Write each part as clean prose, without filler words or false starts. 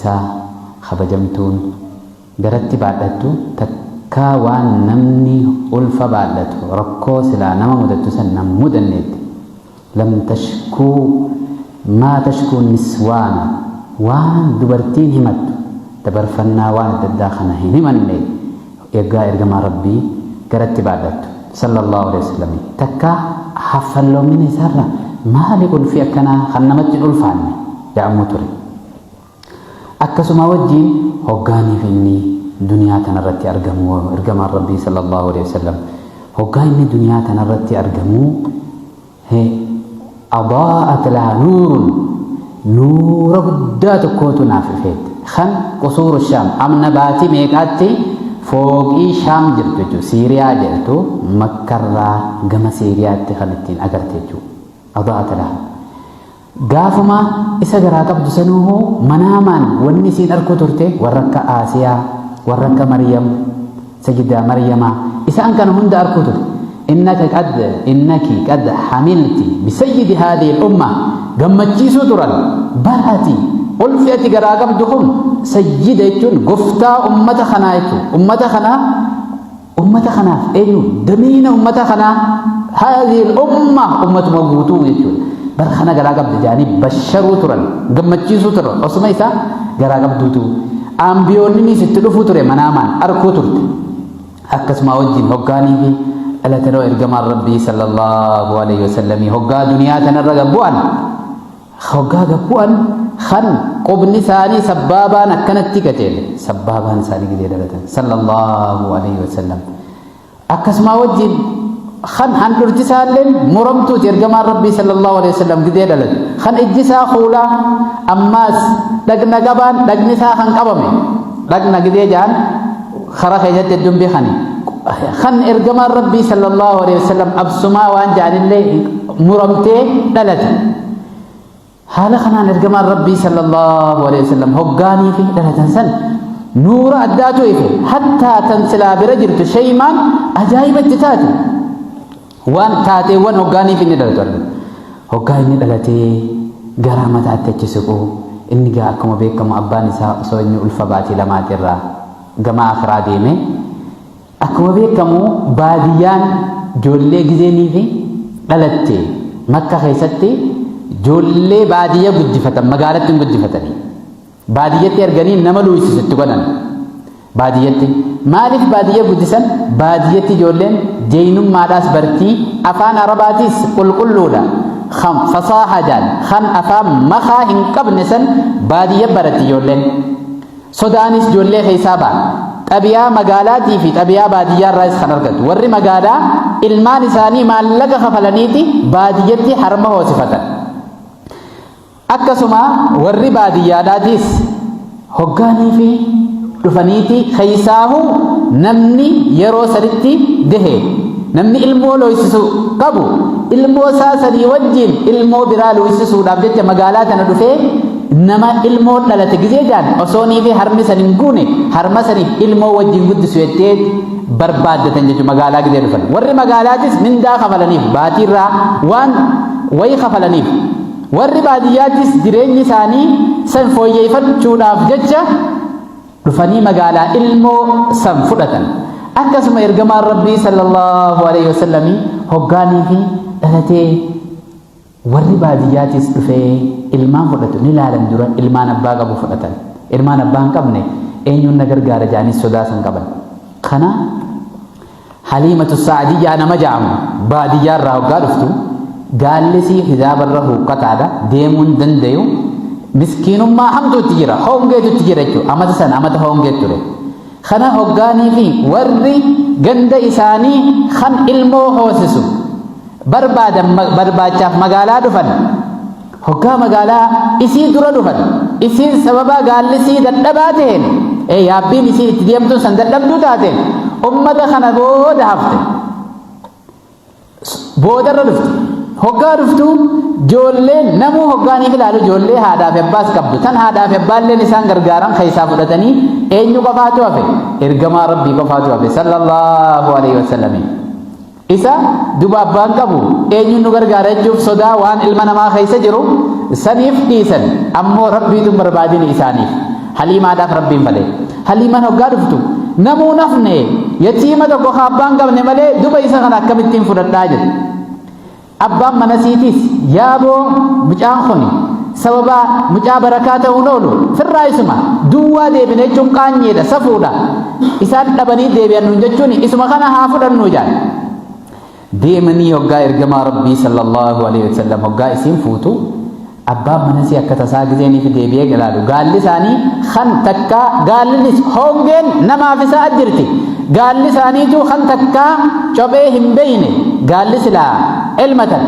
Isaa kabajamtuun garatti baadhattu takkaa waan namni ulfa baadhatu rakkoo silaa nama mudattu san nan mudanneetti. Lam tashkuu maa tashkuu niswaana, waan dubartiin himattu dabarfannaa waan adda addaa kana hin himanne ergaa ergamaa Rabbii garatti baadhattu sallallahu alaihi wasallam takkaa haffalloomina isaarra maali ulfi akkanaa kan namatti hin ulfaanne jedhamuu ture. Akkasuma wajjiin hoggaaniif inni duniyaa tanarratti argamu, ergamaan Rabbii sallallahu alaihi wasallam hoggaa inni duniyaa tanarratti argamu, he adaa'at laha nuurun, nuura guddaa tokkootu naaf ifeette, kan qusuuru Shaam amna baatii meeqaatti fooqii Shaam jirtu jechuudha, Siiriyaa jedhtu, Makkarraa gama Siiriyaatti kan ittiin agarte jechuudha. Adaa'at laha Gaafuma isa garaa qabdu sanuuhuu manaamaan wanni isiin arkuu turte warra akka Aasiyaa, warra akka Maryam, Sayyidaa Maryamaa, isaan kana hunda arkuu turte. Innaka qad, innaki qad hamilti bisayyidi haadhihi al-umma, gammachiisuu turan. Bar ati ulfi ati garaa qabdu kun sayyida jechuun goftaa ummata kanaa jechuudha. Ummata kanaa, ummata kanaaf eenyu damiina ummata kanaa, haadhihi umma, ummatuma guutuu jechuudha. Bar kana garaa qabda jedhanii basharuu turan, gammachiisuu turan. Osuma isaa garaa qabduutu ambiyoonninis itti dhufuu ture, manaamaan arkuu turte. Akkasuma wajjin hoggaanii fi dhalatanoo ergamaan Rabbii sallallahu alaihi wasallamii hoggaa duniyaa tanarra gabbu'an, hoggaa gabbu'an kan qubni isaanii sabbaabaan akkanatti qajeele, sabbaabaan isaanii gidee dhalatan sallallahu alaihi wasallam. Akkasuma wajjin kan handhurti isaalleen muramtuuti ergamaan Rabbii sallallahu alaihi wasallam gidee dhalate, kan ijji isaa kuulaa, ammaas dhagna qabaan, dhagni isaa kan qabame, dhagna gidee ja'an kara keenyatti hedduun beekani, kan ergamaan Rabbii sallallahu alaihi wasallam absumaa waan ja'anillee muramtee dhalate. Haala kanaan ergamaan Rabbii sallallahu alaihi wasallam hoggaanii fi dhalatan san nuura addaatu ife, hattaa tan silaa bira jirtu shaymaan ajaa'iba itti taate, waan taateewwan hoggaanii fi inni dhalatu argina. Hoggaa inni dhalatee garaa mataatti achi siqu, inni gaa akkuma beekamu abbaan isaa osoo inni ulfa baatii lamaati irraa gama akhiraa deeme. Akkuma beekamu baadiyyaan ijoollee gizeenii fi dhalatte Makka keessatti ijoollee baadiyya guddifatan, magaalatti hin guddifatanii. Baadiyyatti erganii nama luuysisu itti godhan. Baadiyyatti. Maaliif baadiyya guddisan? Baadiyyatti ijoolleen jeeynummaadhaas bartii, afaan Arabaatiis qulqulluudha. Kan fasaaha jaan, kan afaan makaa hin qabne san baadiyya baratti ijoolleen. Sodaanis ijoollee keessaa ba'a. Xabiyaa magaalaatii fi xabiyaa baadiyyaa irraas kan argatu. Warri magaalaa ilmaan isaanii maallaqa kafalaniiti baadiyyatti harma hoosifatan. Akkasuma warri baadiyyaadhaatiis hoggaanii fi dhufaniiti, keessaahuu namni yeroo sanitti gahe, namni ilmoo looysisu qabu, ilmoo isaa sanii wajjin ilmoo biraa looysisuudhaaf jecha magaalaa tana dhufee, nama ilmoo dhalate gizee jaan osoonii fi harmi san hin guune harma saniif ilmoo wajjin guddisu jettee barbaaddatan jechuudha magaalaa gizee dhufan. Warri magaalaatis mindaa kafalaniif, baatiirraa waan wayii kafalaniif. Warri baadiyyaattis jireenyi isaanii san fooyyeeffachuudhaaf jecha dhufanii magaalaa ilmoo san fudhatan. Akkasuma ergamaan Rabbii sallallahu alaihi wasallamii hoggaanii fi dhalatee warri baadiyyaatis dhufee ilmaan fudhatu ni laalan. Dura ilmaan abbaa qabu fudhatan. Ilmaan abbaa hin qabne eenyuun na gargaara jedhanii sodaa san qaban. Kana Haliimatu Saadiyyaa nama ja'amu baadiyyaa irraa hoggaa dhuftu, gaallisii hizaabarra huuqqataadha, deemuu hin dandayu, miskiinummaa hamtuu itti jira, hongeetu itti jira jechuudha. Amata sana amata hongee ture. Kana hoggaanii fi warri ganda isaanii kan ilmoo hoosisu barbaadan barbaachaaf magaalaa dhufan, hoggaa magaalaa isii dura dhufan, isiin sababa gaallisii dadhabaa ta'een, yaabbiin isii itti deemtuun san dadhabduu taateen, ummata kana booda hafte, boodarra dhufte. Hoggaa dhuftu ijoolleen namuu hoggaaniif ilaalu ijoollee haadhaa fi abbaas qabdu tan haadhaa fi abbaalleen isaan gargaaran keessaa fudhatanii, eenyu qofaatu hafe? Ergamaa Rabbii qofaatu hafe sallallahu alaihi wasallam. Isa duba abbaan qabu eenyuun nu gargaara jechuuf sodaa waan ilma namaa keessa jiru saniif dhiisan, ammoo Rabbiitu hin barbaadin isaaniif. Haliimaadhaaf Rabbiin fale. Haliimaan hoggaa dhuftu namuu nafne, yatiima tokko ka abbaan qabne malee, duba isa kana akkamittiin fudhadhaa jedhe. Abbaan mana isiitiis, yaaboo, mucaan kun sababa mucaa barakaa ta'uun oolu, firraa isuma duwwaa deebine jechuun qaanyeedha, safuudha, isaan dhabanii deebi'an nuun jechuun, isuma kana haa fudhannuu jedhan. Deemanii hoggaa ergamaa Rabbii sallallahu alaihi wasallam hoggaa isiin fuutu, abbaan manasii akka tasaa gizeenii fi deebi'ee ilaalu, gaalli isaanii kan takkaa, gaallinis hongeen namaaf isaa jirti, gaalli isaaniitu kan takkaa cophee hin beeyne, gaalli silaa elmatan,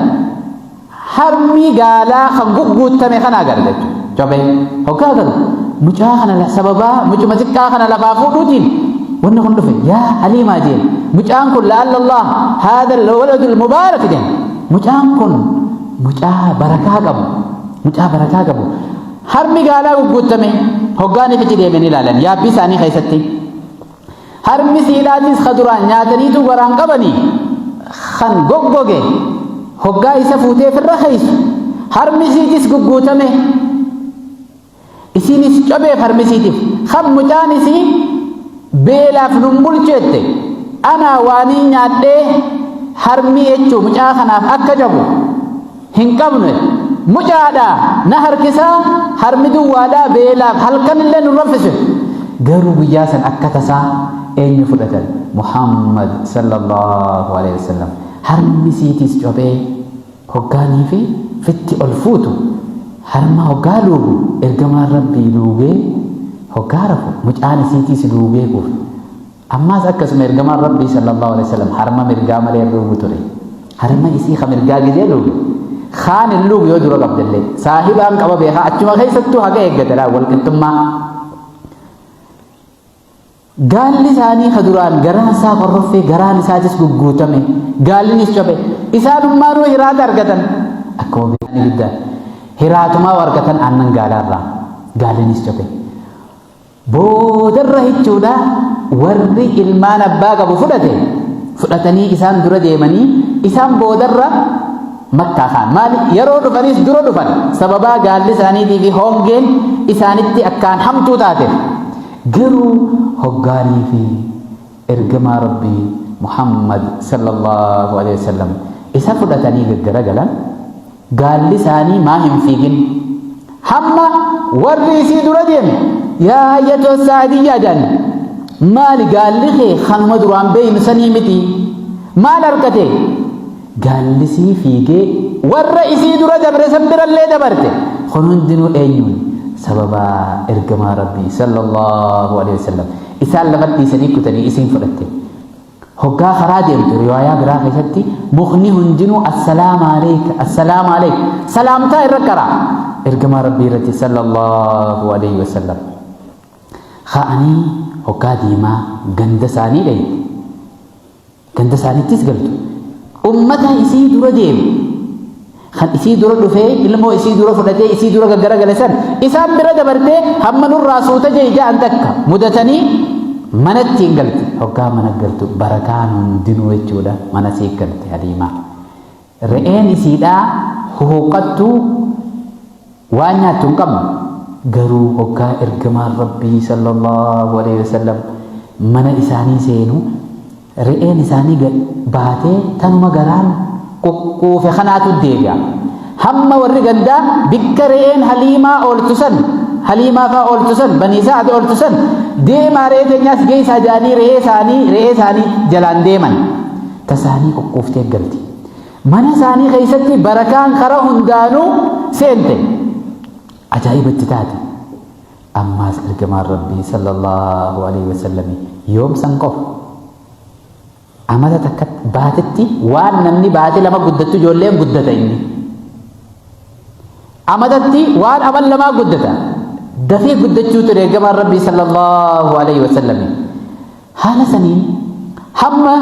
harmi gaalaa kan gugguuttame kana agarra jechuudha. Cophee hoggaa agarru, mucaa kana sababaa mucuma xiqqaa kana lafaa fuudhuutiin wanni kun dhufe. Yaa Haliimaa jeen, mucaan kun la'alla Allah haadha waladul mubaarak jeen, mucaan kun mucaa barakaa qabu, mucaa barakaa qabu. Harmi gaalaa gugguuttame hoggaan ifichi deemanii ilaalan, yaabbii isaanii keessatti harmi siidhaatis ka duraan nyaataniitu garaan qabanii kan goggoge, hoggaa isa fuutee firra keeysu harmi isiitis gugguutame, isiinis cobeef harmi isiitiif kan mucaan isii beelaaf nun bulcheette. Anaa waanii nyaadhee harmii jechuu mucaa kanaaf akka cabu hin qabnu, mucaadha na harkisaa, harmi duwwaadhaa, beelaaf halkanillee nu raffisu. Garuu guyyaa san akka tasaa eenyu fudhatan? Muhammad sallallahu alaihi wasallam. Harmi isiitiis cophee, hoggaanii fi fitti ol fuutu, harma hoggaa luugu, ergamaan Rabbii luugee hoggaa rafu, mucaan isiitiis luugee kufe. Ammaas akkasuma ergamaan Rabbii sallallahu alaihi wasallam harma mirgaa malee luugu ture. Harma isii ka mirgaa gizee luugu, kaan hin luugu yoo dura qabdellee saahibaan qaba beekaa, achuma keessattuu haga eeggate laa walqixxummaa. Gaalli isaanii ka duraan garaan isaa qorroffee, garaan isaatis gugguutame, gaallinis cophe, isaanummaanuu hiraata argatan. Akkuma bishaan ibiddaa hiraatumaa argatan aannan gaalaarraa, gaallinis cophe. Boodarra jechuudha, warri ilmaan abbaa qabu fudhate fudhatanii isaan dura deemanii, isaan boodarra Makkaa kaan. Maali, yeroo dhufanis dura dhufan, sababaa gaalli isaaniitii fi hongeen isaanitti akkaan hamtuu taateef. Garuu hoggaanii fi ergamaa Rabbii Muhammad sallallahu alaihi wasallam isa fudhatanii gaggaragalan, gaalli isaanii maa hin fiigin? Hamma warri isii dura deeme, yaa ayyatu saadiyyaa jedhan, maali, gaalli kee kanuma duraan beeynu sanii miti, maal argate? Gaallisii fiigee warra isii dura dabre san birallee dabarte. Kun hundinuu eenyuun? Sababa ergamaa Rabbii sallallahu alaihi wasallam. Isaan lafa dhiisanii kutanii isiin fudhatte. Hoggaa karaa deemtu, riwaayaa biraa keessatti, mukni hundinuu assalaamu aleyka, assalaamu aleyka salaamtaa irra qara ergamaa Rabbii irratti sallallahu alaihi wasallam. Ka'anii hoggaa deemaa ganda isaanii dhayte, ganda isaaniittis galtu, ummata isii dura deeme kan isii dura dhufee ilmoo isii dura fudhatee isii dura gaggaragale san isaan bira dabartee, hamma nurraa suuta jee ja'an takka mudatanii manatti hin galte. Hoggaa mana galtu barakaan hundinuu jechuudha mana sii galte. Haliimaa re'een isiidhaa huhuqqattuu waan nyaattu hin qabnu. Garuu hoggaa ergamaan Rabbii sallallahu alaihi wasallam mana isaanii seenu, re'een isaanii baatee tanuma garaan quqquufe kanaatu deebi'a. Hamma warri gandaa bikka re'een Haliimaa ooltu san, Haliimaa faa ooltu san, Banii Sa'ad ooltu san deemaa, re'ee teenyaas geessaa jedhanii re'ee isaanii jalaan deeman. Tasaanii quqquuftee galti. Mana isaanii keessatti barakaan kara hundaanuu seente. Ajaa'ibatti taate. Ammaas ergamaan Rabbii sallallahu alaihi wasallam yoom san qofa, amata takka baatetti waan namni baate lama guddattu ijoolleen guddata, inni amatatti waan amal lamaa guddata, dafee guddachuu ture ergamaan Rabbii sallallahu alaihi wasallam. Haala saniin hamma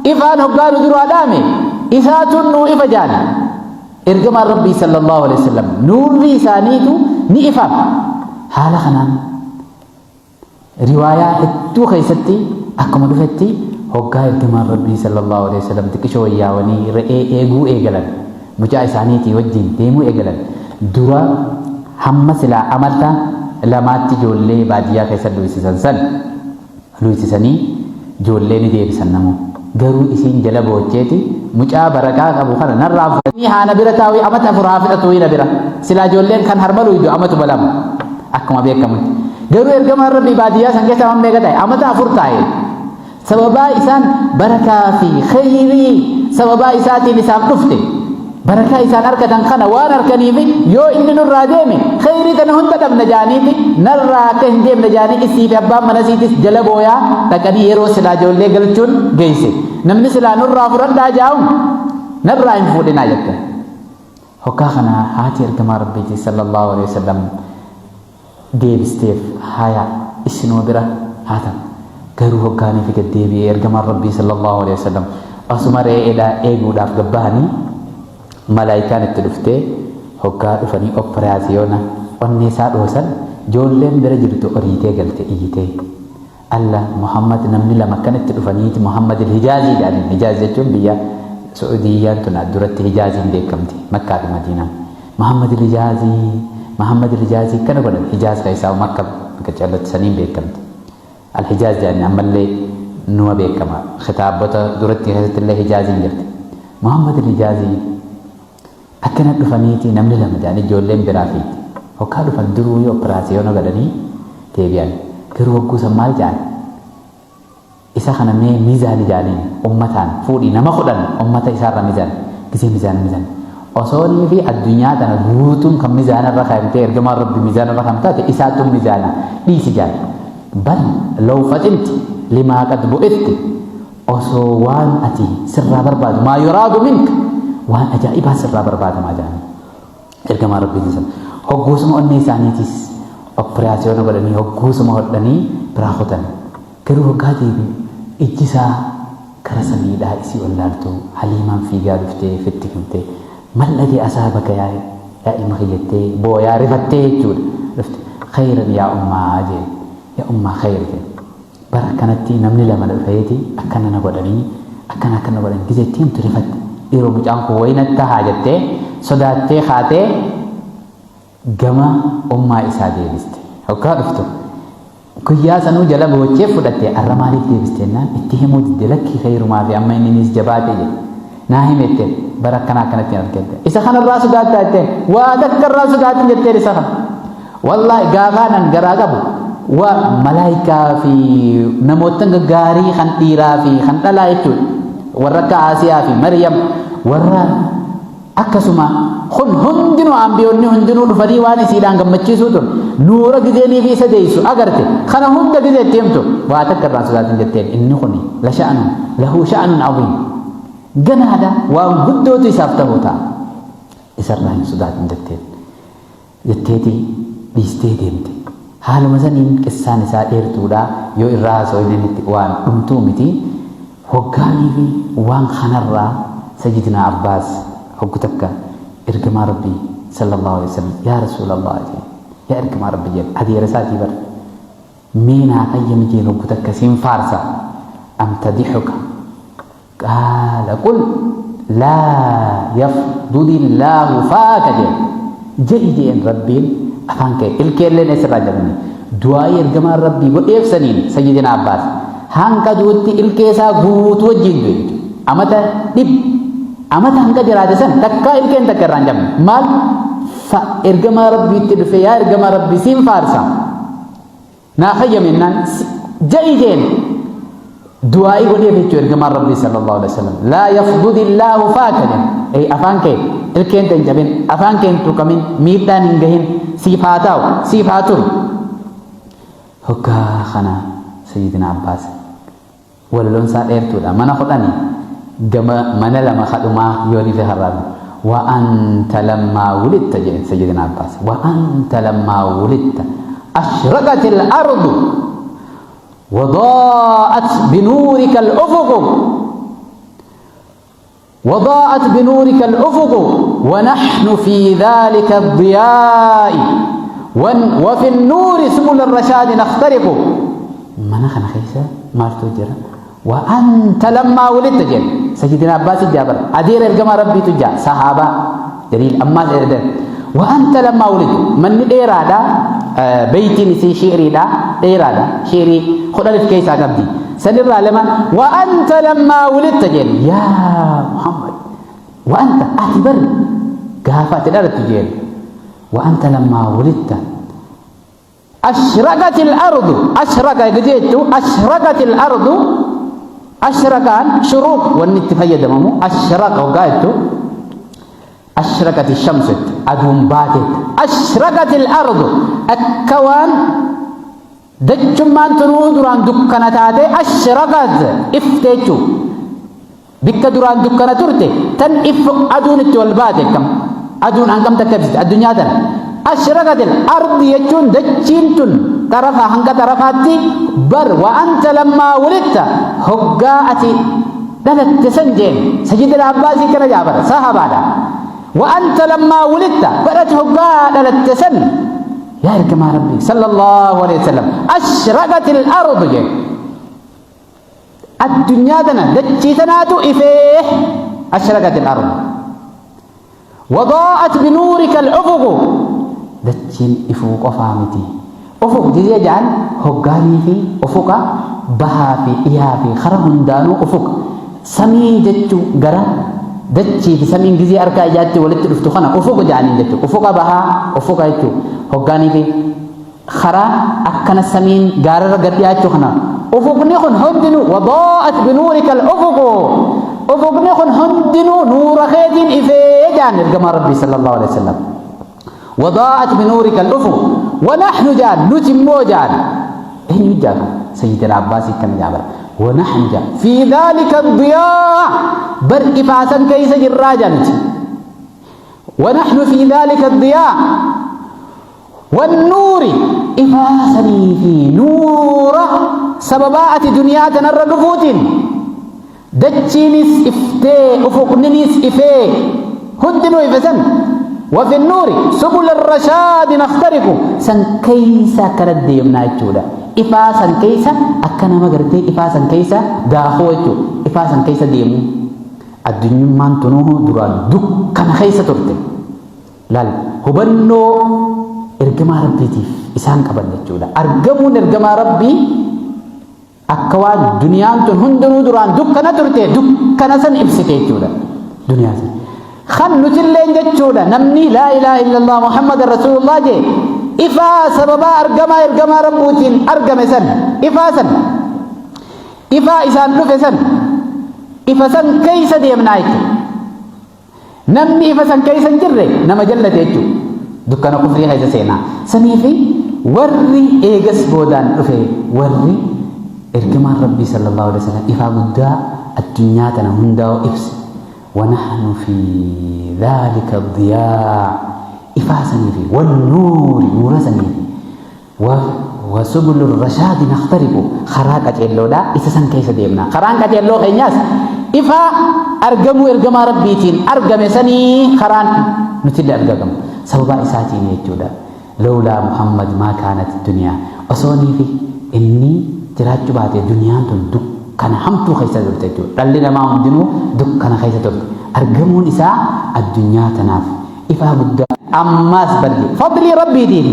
ifaan hoggaa nu duraa dhaame, isaatuun nuu ifa jaan. Ergamaan Rabbii sallallahu alaihi wasallam nuurri isaaniitu ni ifa. Haala kanaan riwaayaa hedduu keessatti akkuma dhufetti, hoggaa ergamaan Rabbii sallallahu alaihi wasallam xiqqishoo wayyaawanii re'ee eeguu eegalan, mucaa isaaniitii wajjin deemuu eegalan, dura hamma silaa amalta lamaatti ijoollee baadiyyaa keessa luuysisan san luuysisanii ijoollee ni deebisan namoo. Garuu isiin jala boocheeti mucaa barakaa qabu kana narraa fudhatanii haana bira taa'uu amata 4 haa fudhatu na bira. Silaa ijoolleen kan harma luuydu amatuma 2 akkuma beekamutti. Garuu ergamaan Rabbii baadiyyaa san keessa amma meeqa taa'e? Amata 4 taa'e. Sababaa isaan barakaa fi kheyrii sababaa isaatiin isaaf dhufte barakaa isaan argatan kana waan arkaniif yoo inni nurraa deeme kheyrii tana hunda dhabna jaaniiti narraa akka hin deemne jaanii isii fi abbaan mana isiitis jala booyaa dhaqanii yeroo silaa ijoollee galchuun geeyse. Namni silaa nurraa fudhadhaa jaa'u narraa hin fuudhinaa jette. Hoggaa kana haati ergamaa Rabbiitii sallallahu alaihi wasallam deebisteef haya isinuma bira haa ta'u. Garuu hoggaanii fi gad deebi'ee ergamaan Rabbii sallallahu alaihi wasallam osuma re'eedhaa eeguudhaaf gad bahanii malaayikaan itti dhuftee hoggaa dhufanii oppiraasiyoona onnee isaa dhoosan ijoolleen bira jirtu oriitee galte iyyitee. Alla Muhammad namni lama akkanatti dhufaniiti Muhammad al-Hijaazii jedhaniin. Hijaaz jechuun biyya Su'uudiyyaan tun duratti Hijaaziin beekamti. Makkaa fi Madiinaan. Muhammad al-Hijaazii Muhammad al-Hijaazii akkana godhan. Hijaaz keessaa Makka bakka callatti saniin beekamti. Al-Hijaaz jedhanii ammallee numa beekama. Kitaabota duratti keessatti illee Hijaaziin jirti. Muhammad al-Hijaazii akkana dhufaniiti namni lama jedhanii ijoolleen biraa fiigde. Hoggaa dhufan duruu yoo operaasiyoona godhanii deebi'an. Garuu hogguu san maal jedhan? Isa kana mee mizaani jedhaniin ummataan fuudhii nama 10 ummata isaarra mizaan. Gisee mizaana mizaan. Osoo inni fi addunyaa tana guutuun kan mizaana irra kaayamtee ergamaan Rabbi mizaana irra kan taate isaatu mizaana dhiisi jedhan. Bal law faxinti limaa qad bu'ithti Osoo waan ati sirraa barbaadu maa yuraadu minka waan ajaa'ibaa sirraa barbaadamaa jedhanii ergamaa Rabbiitiin sana. Hogguusuma onnee isaaniitis oppiraasiyoona godhanii hogguusuma hodhanii biraa kutan. Garuu hoggaa deebi'u ijji isaa gara samiidhaa isii ol laaltu Haliimaan fiigaa dhuftee fitti himte. Mal dhagee asaabaka yaa yaa ilma kiyya jettee booyaa rifattee jechuudha dhufte. Khayran yaa ummaa jeen. Yaa ummaa khayr jeen. Bara akkanatti namni lama dhufeeti akkana na godhanii akkana akkana godhan gizee itti himtu rifatte. Dhiiroo mucaan kun wayi natti tahaa jettee sodaattee kaatee gama ummaa isaa deebiste. Hoggaa dhuftu guyyaa sanuu jala boochee fudhatte arra maaliif deebiste jennaan itti himuu didde lakkii kheyrumaa fi amma inninis jabaate jedhe. Naa hime jetteen bara akkana akkanatti hin argette. Isa kanarraa sodaattaa jetteen waa takka irraa sodaatin jetteen isa kana. Wallaahi gaafaan an garaa qabu wa malaayikaa fi namoottan gaggaarii kan dhiiraa fi kan dhalaa jechuudha. Warra akka Aasiyaa fi Maryam warra akkasuma kun hundinuu ambiyoonni hundinuu dhufanii waan isiidhaan gammachiisuu ture. Nuura gizeenii fi isa deessu agarte kana hunda gizee itti himtu waa takka irraan sodaatin jetteen inni kuni la sha'anun lahu sha'anun aziim. Ganaadha waan guddootu isaaf ta'uu ta'a. Isarraa hin sodaatin jetteen. Jetteeti dhiistee deemte. Haaluma saniin qissaan isaa dheertuudha, yoo irraa haasawne itti waan dhumtuu miti. Hoggaaniifi waan kanarraa Sayyidinaa Abbaas hoggu takka Ergamaa Rabbii sallallahu aleyhi wasallam yaa Rasuulallah jeen, yaa Ergamaa Rabbii jeen, adeera isaatii bar, mee naa hayyami jeen hoggu takka siin faarsa, amtadihuka Qaala qul laa yafdudillaahu faaka jeen je'i jeen Rabbiin afaan kee ilkeelleen eessarraa jedhani du'aa'ii ergamaan Rabbii godheef saniin sayyidina Abbaas hanga duutti ilkee isaa guutuu wajjiin du'e jechuudha. Amata dhib amata hanga jiraate san takkaa ilkeen takka irraa hin cabne maal fa ergamaa Rabbiitti dhufe yaa ergamaa Rabbii siin faarsa Naa hayyami jennaan ja'i jeen du'aa'ii godheef jechuu ergamaan Rabbii sallallahu alaihi wasallam. Laa yafdudillaahu faaka jeen. Ey afaan kee ilkeen hin cabin, afaan kee hin tuqamin, miidhaan hin gahin, siif haa taa'u, siif haa turu. Hoggaa kana Sayyidina Abbaas walaloon isaa dheertuudha. Mana kudhani gama mana lama kadhumaa yoonii fi har'aan. Wa anta lammaa wulitta jedhen Sayyidina Abbaas. Wa anta lammaa wulitta ashraqatil ardu وضاءت بنورك الأفق وضاءت بنورك الأفق ونحن في ذلك الضياء وفي النور سبل الرشاد نخترق mana kana keessa maaltu jira? Wa anta lammaa wulidta jedhe Sayyidina Abbaas ijaa bara adeera ergamaa Rabbiitu ijaa sahaabaa daliil ammaas erga wa anta lammaa wulidta manni dheeraadha. Beytiin isii shi'riidha, dheeraadha. Shi'rii 10 keessaa qabdi. Sanirraa lama wa anta lammaa wulidta jeen yaa Muhammad. Wa anta ati bar gaafa ati dhalattu jeen. Wa anta lammaa wulidta ashraqat al-ardu ashraqa jeettu ashraqat al-ardu ashraqaan shuruuq wanni itti fayyadamamu ashraqa hoggaa jettu ashraqat ash-shamsu aduun baateet ashraqat al-ardu akka waan dachummaan tunuu duraan dukkana taate ashraqat ifte jechuu bikka duraan dukkana turte tan if aduun itti ol baate kam aduun hangam takka ibsite addunyaa tana ashraqat al-ardi jechuun dachiin tun xarafaa hanga xarafaatti bar wa anta lammaa wulidta hoggaa ati dhalatte san jeen sayyidina Abbaasii kana jaabara sahabaadha wa anta lammaa wulidta bar ati hoggaa dhalatte san yaa ergamaa rabbii sallallahu alaihi wasallam ashraqat al-ardu jeen addunyaa tana dachii tanaatu ifee ashraqat al-ardu wadaa'at binuurika al-ufuqu dachiin ifuu qofaa miti ufuq jijee ja'an hoggaanii fi ufuqa bahaa fi dhiyaa fi kara hundaanuu ufuq samii jechuu gara dachii fi samiin gizee harkaa ijaatti walitti dhuftu kana ufuq ja'aniin jechuu ufuqa bahaa ufuqa jechuu hoggaanii fi karaa akkana samiin gaararra gad dhiyaachuu kana ufuqni kun hundinuu wadaa'at binuurika al-ufuqu ufuqni kun hundinuu nuura keetiin ifee jaan ergamaa rabbii sallallahu alaihi wasallam wadaa'at binuurika al-ufuq wa nahnu jaan nuti immoo jaan eenyu jaan sayyidina Abbaasii kana jaabara wa nahnu jaan fi dhaalika ad-diyaa bar ifaasan keessa jirraa jaan wa nahnu fi dhaalika ad-diyaa والنور إفاسني في نور سبباءة دنيا تنر نفوت دتشينيس إفتي أفقنينيس إفي هندنو إفسن وفي النور سبل الرشاد نخترق سن كيسا كرد يمنا يجودا إفاسن كيسا أكنا مغرتي إفاسن كيسا داخو يجو إفاسن كيسا ديمو الدنيا من تنوه دران دكان خيسا ترتي laal hubannoo ergamaa rabbiitiif isaan qaban jechuudha. Argamuun ergamaa rabbii akka waan duniyaan tun hundinuu duraan dukkana turte dukkana san ibsite jechuudha. Duniyaa san. Kan nutilleen jechuudha namni laa ilaaha illallah Muhammad rasuulullah jee ifaa sababaa argamaa ergamaa rabbuutiin argame san ifaa san ifaa isaan dhufe san ifa san keessa deemnaa jechuudha. Namni ifa san keessa hin jirre nama jallate jechuudha. Dukkana kufrii keessa seenaa. Saniifi warri eegas boodaan dhufe warri ergamaan rabbii sallallahu alaihi wasallam ifaa guddaa addunyaa tana hundaa'u ibse. ونحن في ذلك الضياء ifaa saniifi والنور nuura saniifi وسبل الرشاد نخترق karaa qaceelloodha isa san keessa deemna. Karaan qaceelloo keenyaas ifaa argamuu ergamaa rabbiitiin argame sanii karaan nutillee argagamu sababaa isaatiin jechuudha. لولا محمد ما كانت الدنيا osoonii fi inni jiraachuu baate duniyaan tun dukkana hamtuu keessa turte jechuudha. Dhalli namaa hundinuu dukkana keessa turte. Argamuun isaa addunyaa tanaaf ifaa guddaa ammaas bal'e fadlii rabbiitiin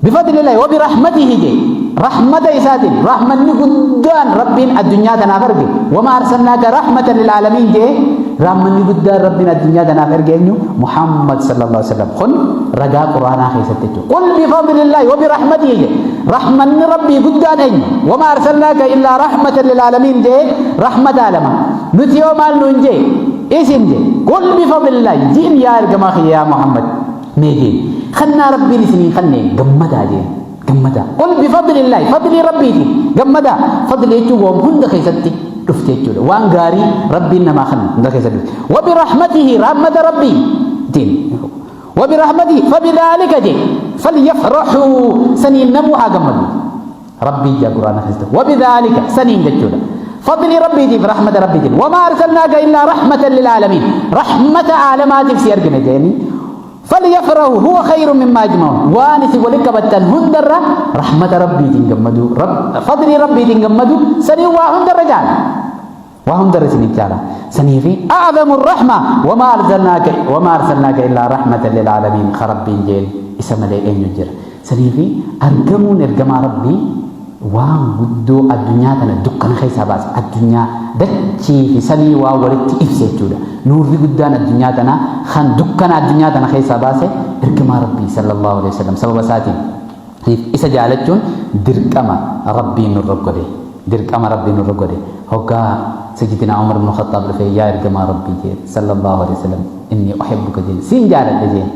بفضل الله وبرحمته جي رحمة إساتين رحمة قدان ربين الدنيا تنافرق وما أرسلناك رحمة للعالمين جي رحمة قدان ربين الدنيا تنافرق محمد صلى الله عليه وسلم قل رجاء قرآن آخر ستجو قل بفضل الله وبرحمته جي رحمة ربي قدان أين وما أرسلناك إلا رحمة للعالمين جي رحمة عالم نتيو مال ننجي إيش جي قل بفضل الله جيم يا إرجماخي يا محمد ميجي خلنا ربي لسنين خلني قمدا جي قمدا قل بفضل الله فضل ربي جي قمدا فضل يجوهم هند خيستي رفت يجوه وان غاري ربي إنما خلنا هند خيستي وبرحمته رحمة ربي دين وبرحمته فبذلك جي فليفرحوا سنين نموها قمدوا ربي جا قرآن خيستي وبذلك سنين جوه فضل ربي دي برحمة ربي دي وما أرسلناك إلا رحمة للعالمين رحمة عالمات في سيرجنا جاني فليفرحوا هو خير مما يجمعون وانس ولك بتن هندر رحمة ربي تنجمدو رب فضل ربي تنجمدو سني وهندر رجال وهندر سني تعالى سني في أعظم الرحمة وما أرسلناك إلا رحمة للعالمين خرب جيل اسم لي أين يجر Saniifi argamuun ergamaa Rabbii waan guddoo addunyaa tana dukkana keessaa baase, addunyaa dachii fi samii waan walitti ibse jechuudha. Nuurri guddaan addunyaa tanaa kan dukkana addunyaa tana keessaa baase ergamaa Rabbii sallallahu alaihi wasallam sababa isaatiin. Isa jaalachuun dirqama Rabbiin nurra godhe. Dirqama Rabbiin nurra godhe. Hoggaa Sayyidina Umar ibn Khattaab dhufee, yaa ergamaa Rabbii jeen sallallahu alaihi wasallam, inni uhibbuka jeen, siin jaaladha jeen,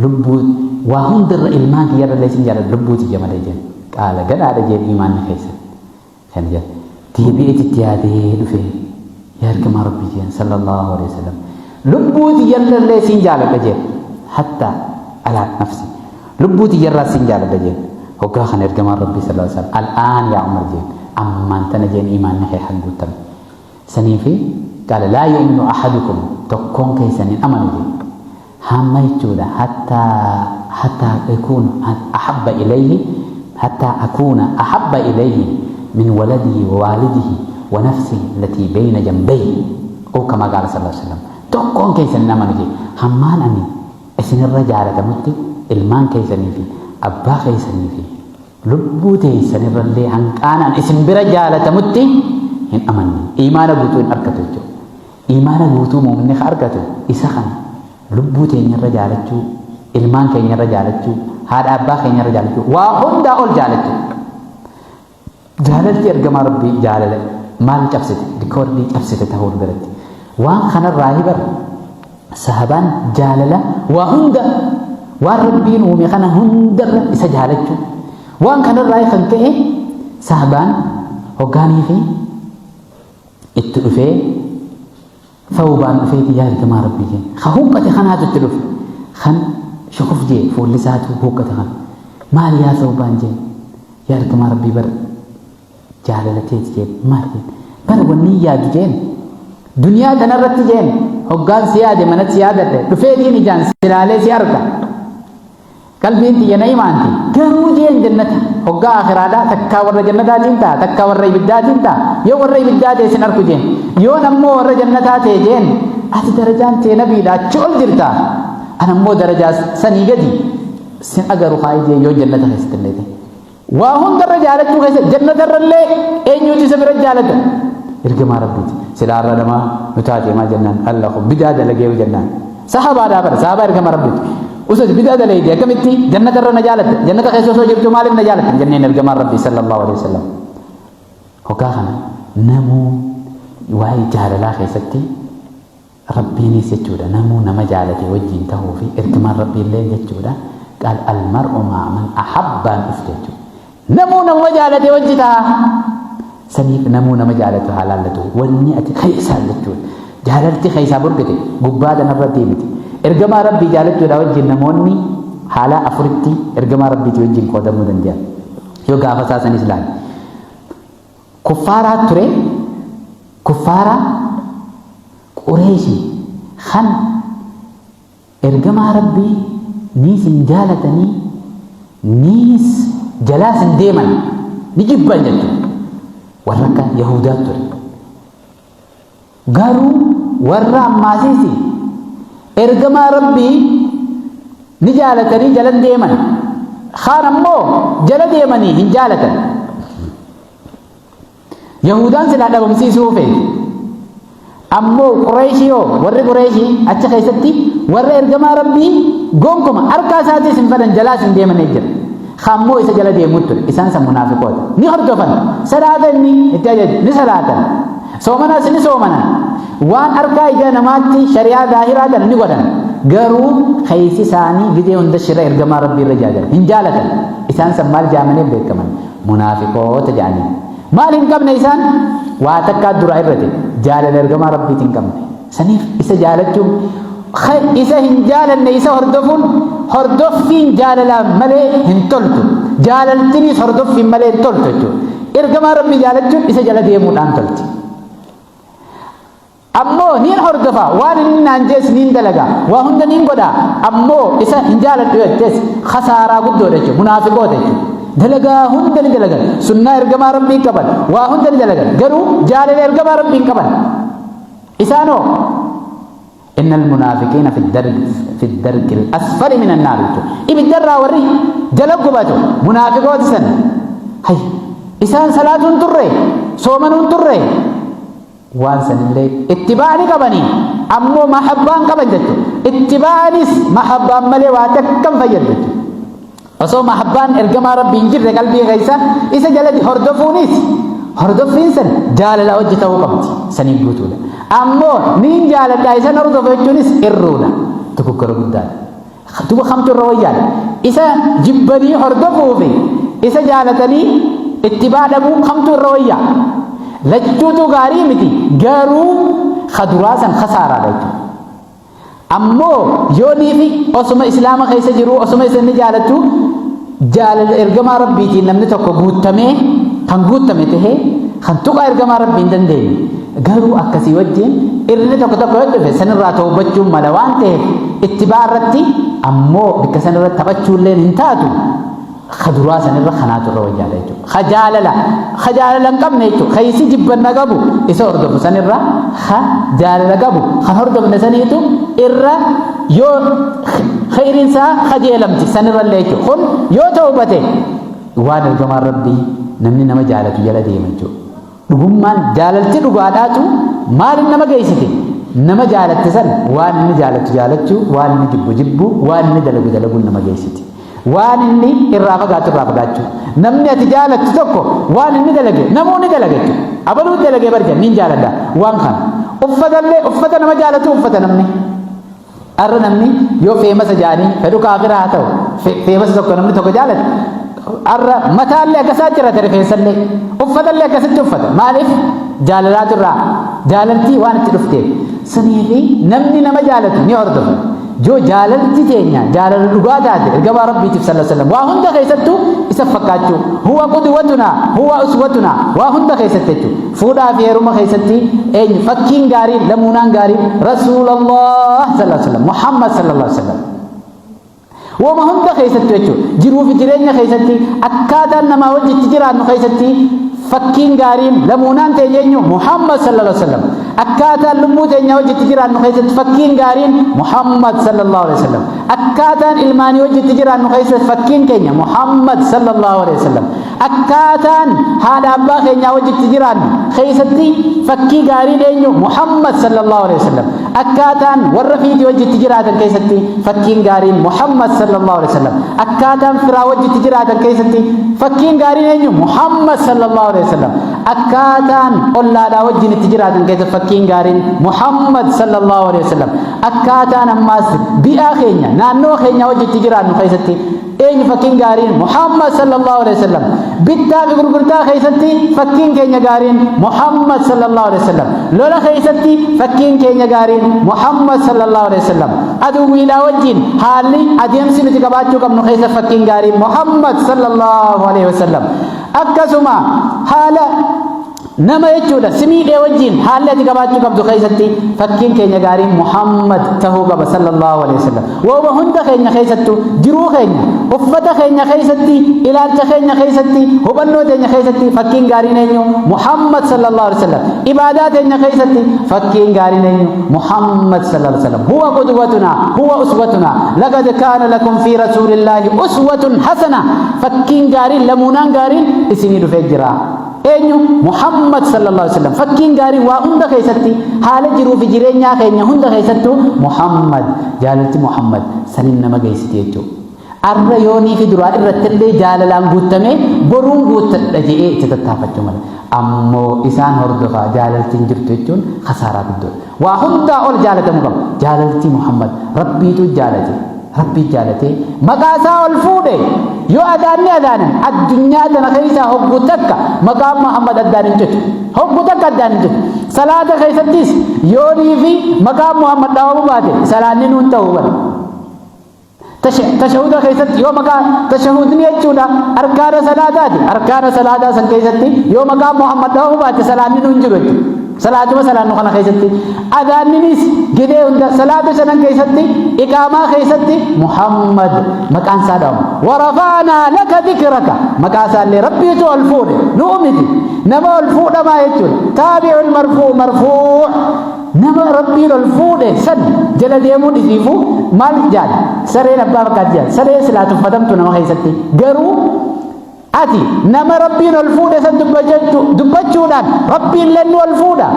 lubbuu waa hundarra ilmaan kiyyarra illee siin jaaladha, lubbuu tiyya malee jeen. Qaala gadhaadha jeen, imaanni keessan kan jedhe. Deebi'eeti itti yaadee dhufee, yaa ergamaa Rabbii jeen sallallahu alaihi wasallam, lubbuu tiyyarra illee siin jaaladha jeen, hatta alaa nafsi, lubbuu tiyyarraa siin jaaladha jeen. Hoggaa kana ergamaan Rabbii sallallahu alaihi wasallam, al'aan yaa Umar jeen, ammaan tana jeen, imaanni kee hagguutame. Saniifi qaala laa yu'minu ahadukum, tokkoon keessan hin amanu jeen, hamma jechuudha hattaa yakunu ahabba ilayhi, hattaa akuuna ahabba ilayhi min waladihi wa waalidihi wa nafsihi allatii bayna jambayhi, oo kama qaala sallallahu alaihi wasallam. Tokkoon keessan hin amanu jeen, hammaan ani isinirra jaalatamutti ilmaan keessanii fi abbaa keessanii fi lubbuu teessanirrallee hanqaanaan isin bira jaalatamutti hin amanne. Imaana guutuu hin argatu jechuudha. Imaana guutuu mu'minni ka argatu isa kana, lubbuu teenyarra jaalachuu, ilmaan keenyarra jaalachuu, haadha abbaa keenyarra jaalachuu, waa hundaa ol jaalachuu. Jaalalti ergamaa Rabbii jaalala maal cabsite, rikoordii cabsite ta'uun biratti. Waan kanarraa hibar sahabaan jaalala waa hunda, waan Rabbiin uume kana hundarra isa jaalachuu. Waan kanarraa kan ka'e sahabaan hoggaanii fi itti dhufee, Thawbaan dhufeeti, yaa ergamaa Rabbii jeen. Ka huqqate kanaatu itti dhufe. Kan shukuf jee fuulli isaatu huqqate kana. Maal yaa Thawbaan jeen. Yaa ergamaa Rabbii, bar jaalala teeti jeen. Maal jeen. Bar wanni yaadu jeen. Duniyaa tanarratti jeen hoggaan si yaade manatti si yaadadhe dhufeetiin ijaan si laalee si arga. Qalbiin tiyya na imaanti. Garuu jeen jannata hoggaa akhiraadhaa takkaa warra jannataatiin ta'a, takkaa warra ibiddaatiin ta'a. Yoo warra ibiddaa ta'e sin arku jeen. Yoon ammoo warra jannataa ta'e jeen, ati darajaan tee nabiidha, achi ol jirta. An ammoo darajaa sanii gadi sin agaru haa jeen, yoo jannata keessatti illee ta'e. Waa hundarra jaalachuu keessa jannatarrallee eenyuutu isa bira jaalata? Ergamaa Rabbiiti. Silaa irra namaa nu taatee maal jennaan? Allah kun bidaa dalagee jennaan. Sahabaadhaa bara, sahabaa ergama Rabbiiti. Usas bidaa dalagee akkamitti jannatarra na jaalatta? Jannata keessa osoo jirtu maaliif na jaalatta? Jenneen ergamaan Rabbii sallallahu alaihi wasallam. Hoggaa kana namuu waa'ee jaalalaa keessatti Rabbiinis jechuudha namuu nama jaalate wajjin tahuu fi ergamaan Rabbiillee jechuudha qaal almar'u ma'a man ahabbaan dhufte jechuudha. Namuu nama jaalate wajji taha. Saniif namuu nama jaalatu haa laallatu. Wanni ati keessaan jechuudha. Jaalalti keessaa burqite gubbaa tanarratti miti. Ergamaa Rabbii jaalachuudha wajjin namoonni haala afuritti ergamaa Rabbiitii wajjin qoodamuu danda'an. Yoo gaafa isaa sanis ilaale. Kuffaaraa ture, kuffaara Qureeshi kan ergamaa Rabbii niis hin jaalatanii niis jalaas hin deeman, ni jibban jechuudha. Warra akka Yahudaa ture. Garuu warra ammaasiisi ergamaa Rabbii ni jaalatanii jalan deeman. Kaan ammoo jala deemanii hin jaalatan. Yahudaan silaa dhabamsiisuu feeti. Ammoo Qureeshii hoo, warri Qureeshii achi keessatti warra ergamaa Rabbii gonkuma harkaa isaatiis hin fedhan, jalaas hin deemanii jira. Ammoo isa jala deemuu ture. Isaan san munaafiqoota. Ni hordofan. Salaata inni itti ajaju ni salaatan. Soomanas ni soomanan. Waan harkaa ija namaatti shari'aa zaahiraa tana ni godhan. Garuu keessi isaanii gizee hunda shira ergamaa Rabbii irra jaajan. Hin jaalatan. Isaan san maal jaamanii beekaman? Munaafiqoota jedhanii. Maal hin qabne isaan? Waa takkaa duraa irrate. Jaalala ergamaa Rabbiitiin hin qabne. Saniif isa jaalachuun, isa hin jaalanne isa hordofuun, hordoffiin jaalalaan malee hin toltu. Jaalaltiniis hordoffiin malee hin toltu jechuudha. Ergamaa Rabbii jaalachuun isa jala deemuudhaan tolti. Ammoo niin hordofa, waan inni naan jees niin dalaga, waa hunda niin godha, ammoo isa hin jaaladhu jettees khasaaraa guddoodha jechuudha. Munaafiqoota jechuudha. Dalagaa hunda ni dalagan. Sunnaa ergamaa Rabbii qaban. Waa hunda ni dalagan. Garuu jaalala ergamaa Rabbii hin qaban. Isaanoo Inna almunaafiqiina fi darki al-asfali min annaar jechuudha. Ibiddarraa warri jala gubatu munaafiqoota san. Hay isaan salaatuun turre, soomanuun turre, waan sanillee ittibaa ni qabanii ammoo mahabbaan qaban jechuudha. Ittibaanis mahabbaan malee waa takka hin fayyadu jechuudha. Osoo mahabbaan ergamaa Rabbii hin jirre qalbii keessa isa jalatti hordofuunis hordoffiin san jaalala hojii ta'uu qabdi, saniin guutuudha. Ammoo niin jaaladhaa isan hordofu jechuunis irruudha. Dogoggora guddaadha. Duba kamtu irra wayyaadha? Isa jibbanii hordofuu fi isa jaalatanii ittibaa dhabuu kamtu irra wayyaa? Lachuutu gaarii miti, garuu kaduraa san kasaaraadha jechuudha. Ammoo yoonii fi osuma islaama keessa jiru, osuma isa inni jaalattu, jaalala ergamaa Rabbiitiin namni tokko guuttamee kan guuttame tahee kan tuqaa ergamaa Rabbii hin dandeenye, garuu akkasii wajjin irri tokko tokko yoo dhufe sanirraa toobachuun mala waan ta'eef ittibaa irratti ammoo bikka sanirra taphachuulleen hin taatu. Kaduraa sanirra kanaatu irra wayyaadha jechuudha. Ka jaalala ka jaalala hin qabne jechuudha. Ka isi jibbanna qabu isa hordofu sanirra ka jaalala qabu kan hordofne saniitu irra yoo khayriin isaa kajeelamti sanirra illee jechuudha. Kun yoo ta'ubate waan ergamaan Rabbii namni nama jaalatu jala deema jechuudha. Dhugummaan jaalalti dhugaadhaatu maaliin nama geessite? Nama jaalatte san waan inni jaalatu jaalachuu, waan inni jibbu jibbuu, waan inni dalagu dalaguun nama geessiti. Waan inni irraa fagaatu irraa fagaachuu. Namni ati jaalattu tokko waan inni dalage namuu ni dalaga jechuudha. Abaluu dalagee barja niin jaaladha waan kana. Uffatallee uffata nama jaalatu uffata namni. Har'a namni yoo feemasa jaanii fedhu kaafira haa ta'u, feemasa tokko namni tokko jaalate, har'a mataallee akkasaa cirate, rifeensallee uffatallee akkasitti uffata. Maaliif? Jaalalaatu irraa jaalaltii waan itti dhufteef. Saniifi namni nama jaalatu ni hordofa. Yoo jaalalti teenya jaalala dhugaa taate ergamaa Rabbiitiif sallallahu alaihi wasallam waa hunda keessattuu isa fakkaachuu, huwa qudwatunaa huwa uswatunaa, waa hunda keessatti jechuudha. Fuudhaa fi heeruma keessatti eenyu fakkiin gaariin, lamuunaan gaariin? Rasuulallah sallallahu alaihi wasallam, Muhammad sallallahu alaihi wasallam. Wama hunda keessatti jechuudha. Jiruu fi jireenya keessatti, akkaataan namaa wajjitti jiraannu keessatti fakkiin gaariin, lamuunaan teenya eenyu? Muhammad sallallahu alaihi wasallam. Akkaataan lubbuu teenya wajjitti jiraannu keessatti fakkiin gaariin Muhammad sallallahu alaihi wasallam. Akkaataan ilmaanii wajjitti jiraannu keessatti fakkiin keenya Muhammad sallallahu alaihi wasallam. Akkaataan haadha abbaa keenyaa wajjitti jiraannu keessatti fakkii gaariin eenyu? Muhammad sallallahu alaihi wasallam. Akkaataan warra fiitii wajjitti jiraatan keessatti fakkiin gaariin Muhammad sallallahu alaihi wasallam. Akkaataan firaa wajjitti jiraatan keessatti fakkiin gaariin eenyu? Muhammad sallallahu alaihi wasallam. Akkaataan ollaadhaa wajjin itti jiraatan keessatti fakkiin gaariin Muhammad sallallahu alaihi wasallam. Akkaataan ammaas bi'aa keenya, naannoo keenya wajjitti jiraannu keessatti eenyu fakkiin gaariin? Muhammad sallallahu alaihi wasallam. Bittaa fi gurgurtaa keessatti fakkiin keenya gaariin Muhammad sallallahu alaihi wasallam. Lola keessatti fakkiin keenya gaariin Muhammad sallallahu alaihi wasallam. Aduwwiidhaa wajjin haalli adeemsi nuti qabaachuu qabnu keessa fakkiin gaariin Muhammad sallallahu alaihi wasallam. Akkasuma haala nama jechuudha si miidhee wajjin haalli ati qabaachuu qabdu keessatti fakkiin keenya gaariin Muhammad tahuu qaba sallallahu alaihi wasallam. Wauma hunda keenya keessattuu, jiruu keenya, uffata keenya keessatti, ilaalcha keenya keessatti, hubannoo teenya keessatti fakkiin gaariin eenyu? Muhammad sallallahu alaihi wasallam. Ibaadaa teenya keessatti fakkiin gaariin eenyu? Muhammad sallallahu alaihi wasallam. Huwa qudwatunaa huwa uswatunaa, laqad kaana lakum fi rasuulillaahi uswatun hasana. Fakkiin gaariin, lamuunaan gaariin isinii dhufee jira. Eenyu? Muhammad sallallahu alaihi wasallam. Fakkiin gaariin waa hunda keessatti, haala jiruu fi jireenyaa keenya hunda keessattuu Muhammad. Jaalalti Muhammad sanin nama geessiti jechuudha. Arra yoonii fi duraa irratti illee jaalalaan guutamee boruun guuttadha jedhee itti tattaafachuu mala. Ammoo isaan hordofaa jaalalti hin jirtu jechuun kasaaraa guddoodha. Waa hundaa ol jaalatamuu qaba. Jaalalti Muhammad Rabbiitu jaalate. Rabbii jaalatee maqaa isaa ol fuudhe. Yoo adaanni adaanan addunyaa tana keessaa hogguu takka maqaan Muhammad addaan hin citu. Hogguu takka addaan hin citu. Salaata keessattis yoonii fi maqaan Muhammad dhawamu baate salaanni nuun ta'uu bara. Tashahuda keessatti yoo maqaa, tashahudni jechuudha arkaana salaataati. Arkaana salaataa san keessatti yoo maqaan Muhammad dhawamu baate salaanni nuun jiru jechuudha. Salaatuma salaannu kana keessatti adaanninis gidee hunda salaata shanan keessatti iqaamaa keessatti Muhammad maqaan isaa dhaamu. Warafaanaa laka dhikraka maqaa isaallee Rabbiitu ol fuudhe nu miti nama ol fuudhamaa jechuudha. Taabi'ul marfuu marfuu nama Rabbiin ol fuudhe san jala deemuun isiifuu maal jaal sareen abbaa fakkaatti jaal sareen silaa tuffatamtu nama keessatti garuu ati nama Rabbiin ol fuudhe san dubbachuudhaan Rabbiin lennu ol fuudha.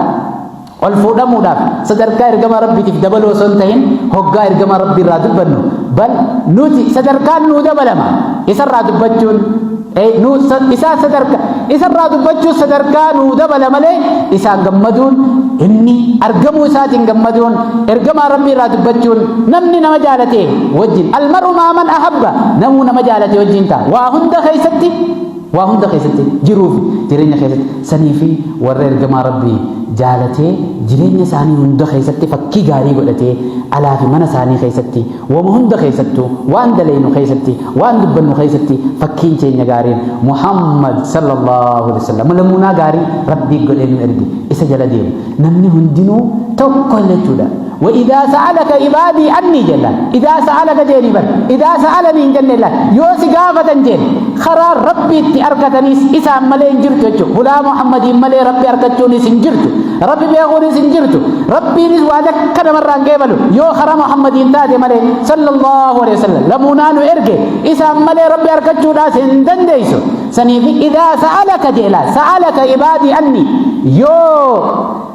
Ol fuudhamuudhaaf sadarkaa ergama Rabbiitiif dabaluu osoo hin ta'in hoggaa ergama Rabbii irraa dubbannu bal nuti sadarkaan nuu dabalama isarraa dubbachuun isaa sadarkaa isarraa dubbachuun sadarkaa nuu dabala malee isaan gammaduun inni argamuu isaatiin gammaduun ergamaa Rabbii irraa dubbachuun namni nama jaalate wajjin almar'u maa man ahabba namuu nama jaalate wajjin ta'a waa hunda keessatti waa hunda keessatti jiruuf jireenya keessatti sanii fi warra ergamaa Rabbii jaalatee jireenya isaanii hunda keessatti fakkii gaarii godhatee alaa fi mana isaanii keessatti wama hunda keessattuu waan daleynu keessatti waan dubbannu keessatti fakkiin keenya gaariin Muhammad sallallahu alaihi wasallam lamuunaa gaarii Rabbii godhee nu erge isa jala deemu namni hundinuu tokko jechuudha. وإذا سألك عبادي عني جل إذا سألك جيني بر إذا سألني جل الله يوسي قافة جين خرار ربي أركتني إسا ملي جرت هلا محمد ملي ربي أركتوني سنجرت ربي بيغوني سنجرت ربي نس وعدك كنا مرة قبلو يو خرا محمد تاتي ملي صلى الله عليه وسلم لمونانو إرجع إسا ملي ربي أركتونا سندن ديسو سنيفي إذا سألك جيلا سألك عبادي عني يو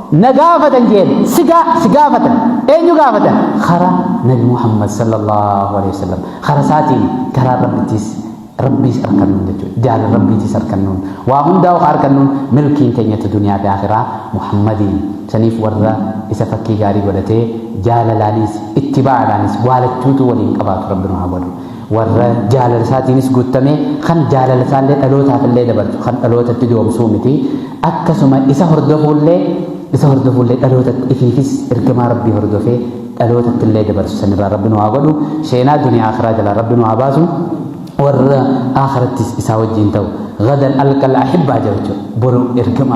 نقافة جيل سقا سقافة أين يقافة خرا نبي محمد صلى الله عليه وسلم خرساتي كرا ربي ربي أركنون جعل ربي تيس أركنون وهم داو أركنون ملكين تنية الدنيا في آخرة محمدين سنيف ورا إذا فكي غاري ودته جعل لانيس اتباع لانيس والتوتو ولين قبات ربنا عبدو ورا جعل لساتينس قلتمي خن جعل لسان لي ألوتها في الليل برد خن ألوتها تدوم سومتي أكسما إذا هردفوا اللي إذا هردفوا اللي ألوتها إفيفس إرجما ربي هردفه ألوتها الليل برد سنرى ربنا عبدو شينا دنيا آخرة جل ربنا عباسو ور آخرت إساوجين تو غدا ألقى الأحبة جوجو برو إرجما.